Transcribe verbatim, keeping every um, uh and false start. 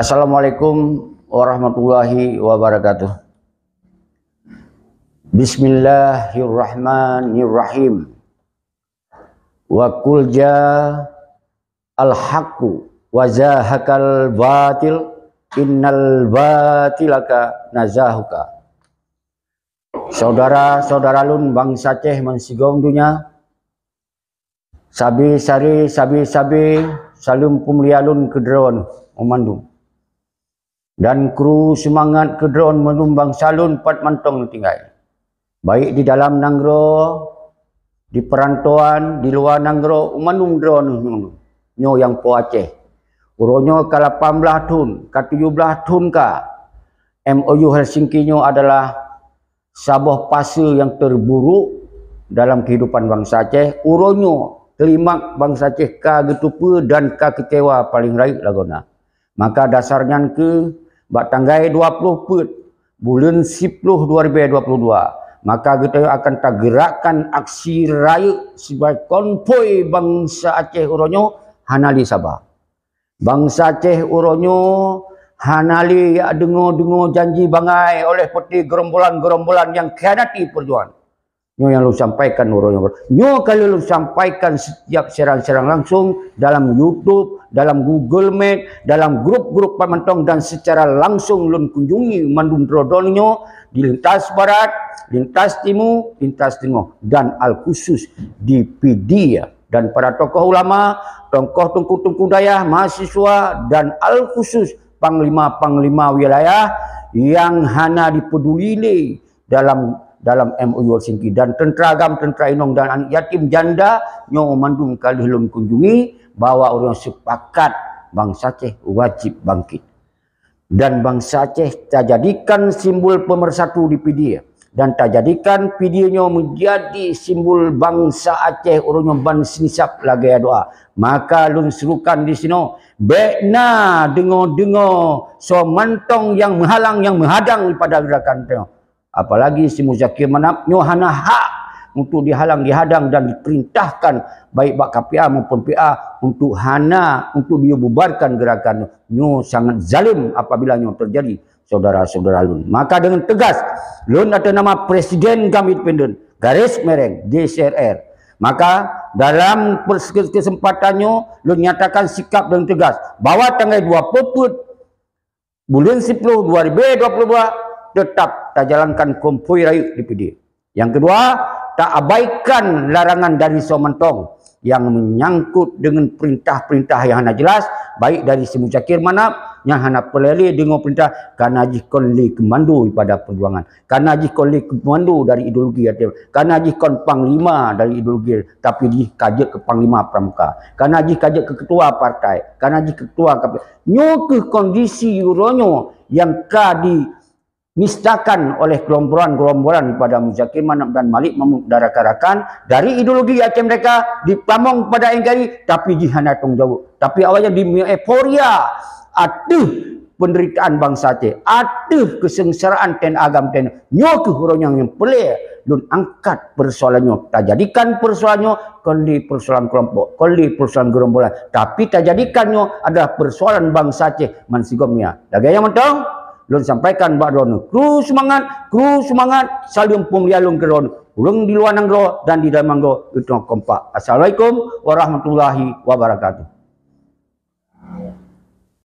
Assalamualaikum warahmatullahi wabarakatuh. Bismillahirrahmanirrahim. Wa qul ja al haqqu wa zahaqal batil, innal batila kana zahuqa. Saudara-saudara lôn bansa Aceh bansigom donya, sabe-sabe, sabe-sabe, saleuem peumulia lôn keu droeneuh mandum. Dan kru seumangat keu droeneuh mandum bansa lôn pat mantong tinggai, baik di dalam nanggroe, di peurantauan, di luwa nanggroe, mandum droeneuh nyoe nyang po Aceh. Uroe nyoe ka lapan blaih thon, ka tujoh blaih thon ka M O U Helsinki nyoe adalah saboh fase nyang terburuk dalam kehidupan bansa Aceh. Uroe nyoe klimak bansa Aceh ka geuteupeue dan ka keucewa paleng rayeuk lagoena. Maka dasar nyan keuh bak tanggai dua ploh peuet buleuen siploh dua ribèe dua ploh dua, maka geutanyoe akan tageurakkan aksi rayeuk sibagai konvoi bansa Aceh uroe nyoe hana lé saba. Bansa Aceh uroe nyoe hana lé jak deungoe-deungoe janji bangai oleh peuti geurombolan-geurombolan nyang khianati peujuangan. Nyoe nyang lôn sampaikan uroe nyoe. Nyoe ka lheueh lôn sampaikan setiap siaran-siaran langsung dalam YouTube, dalam Google Meet, dalam grup-grup pat mantong dan secara langsung lôn kunjungi mandum droe-droe nyoe di lintas barat, lintas timu, lintas teungoh dan al khusus di Pidie dan para tokoh ulama, tokoh teungku-teungku dayah, mahasiswa dan al khusus panglima-panglima wilayah nyang hana dipeduli lé dalam, dalam M O U Helsinki dan teuntera agam, teuntera inong dan aneuk yatim janda nyoe mandum ka lheueh lôn kunjungi bahwa ureueng sepakat bansa Aceh wajib bangkit. Dan bansa Aceh tajadikan simbol pemersatu di Pidie dan tajadikan Pidie nyoe menjadi simbol bansa Aceh uroe nyoe ban sinsab lagèe doa. Maka lôn serukan di sinoe, bèk na deungoe-deungoe soe mantong nyang meuhalang, nyang meuhadang daripada gerakan tanyoe. Apalagi si Muzakir Manaf nyoe hana hak untuk dihalang, dihadang dan diperintahkan baik bak K P A maupun P A untuk hana, untuk dibubarkan gerakan nyoe. Nyoe sangat zalim apabila nyoe terjadi, saudara-saudara lôn. Maka dengan tegas, lôn atas nama Presiden GAM Independen, garis mereng G C R R, maka dalam pers-, kesempatan nyoe, lôn nyatakan sikap dengan tegas bahwa tanggai dua peuet buleuen siploh dua ribèe dua ploh dua teutap tajalankan konvoi rayeuk di Pidie. Nyang keudua, taabaikan larangan dari soe mantong nyang meunyangkot deungon peurintah-peurintah nyang hana jeulaih, baik dari si Muzakir Manaf nyang hana peureulèe deungon peurintah, kareuna jih kon lé keumando daripada peujuangan. Kareuna jih kon lé keumando dari ideologi Aceh, kareuna jih kon panglima dari ideologi, tapi jih ka jeuet keu panglima pramuka. Kareuna jih ka jeuet keu ketua partai, kareuna jih keu ketua K P. Nyoe keuh kondisi uroe nyoe nyang ka dinistakan oleh gerombolan-gerombolan daripada Muzakir Manaf dan Malik Mahmud dan rakan-rakan dari ideologi Aceh Merdeka dipamong kepada N K R I, tapi jih hana tanggung jawab. Tapi awaknyan di euforia ateueh penderitaan bansa Aceh, ateueh kesengsaraan T N A GAM T N A. Nyoe keuh uroe nyang peureulèe lôn angkat persoalan nyoe, tajadikan persoalan nyoe kon lé persoalan kelompok, kon lé persoalan gerombolan, tapi tajadikan nyoe adalah persoalan bansa Aceh bansigom nyan. Lagèe nyan mantong, lôn sampaikan bak droeneuh, kru seumangat, kru seumangat, saleuem peumulia lôn keu droeneuh, ureueng di luwa nanggroe dan di dalam nanggroe, geutanyoe kompak. Assalamualaikum warahmatullahi wabarakatuh.